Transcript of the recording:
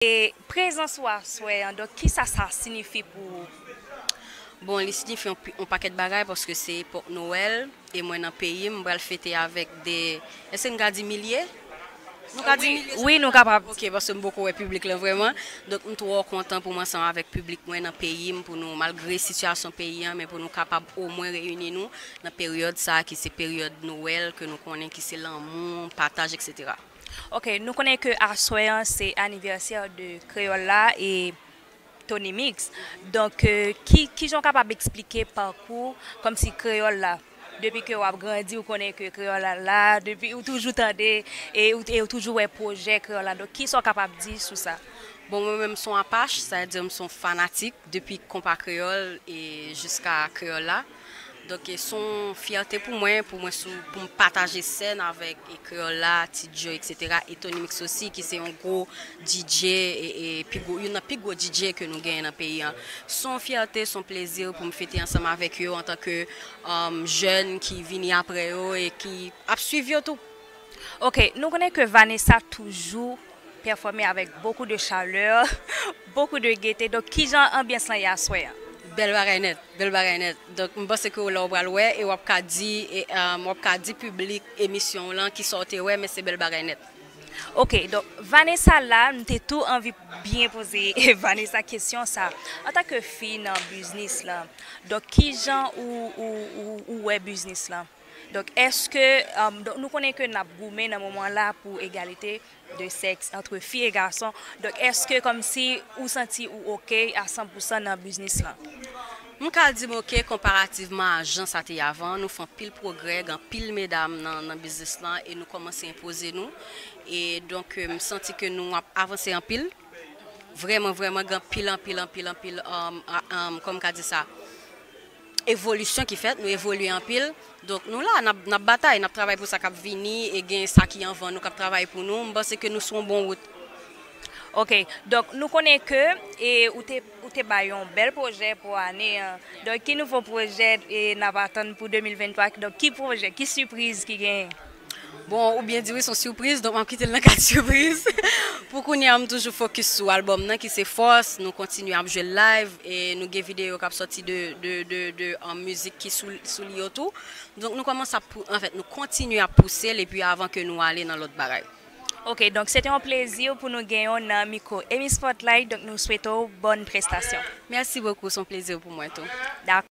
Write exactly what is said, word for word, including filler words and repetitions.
E prezans ou aswè an, donk, kisa sa siyifi pou ou? Bon, li siyifi yon, pi- yon pakèt bagay paske se epòk Nwèl e mwen nan peyi m, m pral fete avèk de, èske n ka di milye? Nou ka di milye? Wi, nou kapab. Ok, paske m poko wè piblik lan vrèman. Donk, m twò kontan pou mwen ansanm avèk piblik mwen nan peyi m, pou nou, malgre sitiyasyon peyi an, men pou nou kapab omwen reyini nou nan peryòd sa a ki se peryòd Nwèl, ke nou konnen ki se lanmou, pataj, etsetera. Ok, nou konnen ke aswè an se anivèsè de Kreyòl la e Tony Mix. Donk, euh, ki, ki jan w kapab eksplike pakou kòmsi Kreyòl la? Depi ke w ap grandi, ou konnen ke Kreyòl la la, depi ou toujou tande e ou, e ou toujou wè pwojè Kreyòl la. Donk, kisa w kapab di sou sa? Bon, mwen menm, m se yon apache, sa vle di m se yon fanatik depi konpa kreyòl e jiska Kreyòl la. Donk, e se yon fyète pou mwen, pou mwen sou, pou m pataje sèn avèk e Kreyòl la, Ti Djo, etsetera, e Tony Mix osi, ki se yon gwo D J, e, e pi gwo, youn nan pi gwo D J ke nou genyen nan peyi an. Se yon fyète, se yon plezi pou m fete ansanm avèk yo antanke, um, jèn ki vini apre yo e ki ap swiv yo tou. Ok, nou konnen ke Vanessa toujou pèfòme avèk bokou de chalè, bokou de gete. Donk, kijan anbyans lan ye aswè an? Bèl bagay nèt, bèl bagay nèt. Donk, m panse ke w la w pral wè e w ap ka di, e, um, w ap ka di piblik emisyon w lan kisa w te wè, men se bèl bagay nèt. Ok, donk, Vanessa la, m te tou anvi byen poze Vanessa kesyon sa. Antanke fi nan biznis lan, donk, kijan ou, ou, ou, ou wè biznis lan? Donk, èske, um, donk, nou konnen ke n ap goumen nan moman la pou egalite de sèks antre fi e gason. Donk, èske kòmsi ou santi ou ok a san pou san nan biznis lan? M ka di m ok konparativman a jan sa te ye avan. Nou fè anpil pwogrè, gen anpil medam nan, nan biznis lan e nou kòmanse enpoze nou. E donk, euh, m santi ke nou ap avanse anpil. Vrèman, vrèman, gen anpil, anpil, anpil, anpil, um, a- um, kòman m ka di sa? Evolisyon ki fèt, nou evolye anpil. Donk, nou la, n ap, n ap batay, n ap travay pou sa k ap vini, e gen sa ki anvan nou k ap travay pou nou. M panse ke nou sou yon bon wout. Ok, donk, nou konnen ke, e, ou te, ou te bay yon bèl pwojè pou ane an. Donk, ki nouvo pwojè, e, n ap atann pou de mil venntwa? Donk, ki pwojè, ki sipriz ki genyen? Bon, ou byen di wi, se yon sipriz, donk m ap kite l nan kad sipriz. Pou kounye a, m toujou fokis sou albòm nan ki se Fòs. Nou kontinye ap jwe live e nou gen videyo k ap sòti de, de, de, de, an mizik ki sou, sou li yo tou. Donk nou kòmanse ap pou, anfèt, nou kontinye ap pouse l epi avan ke nou ale nan lòt bagay. Ok, donk se te yon plezi pou nou gen w nan mikwo Amy Spotlight, donk nou swete w bòn prestasyon. Mèsi bokou, se yon plezi pou mwen tou. Dakò.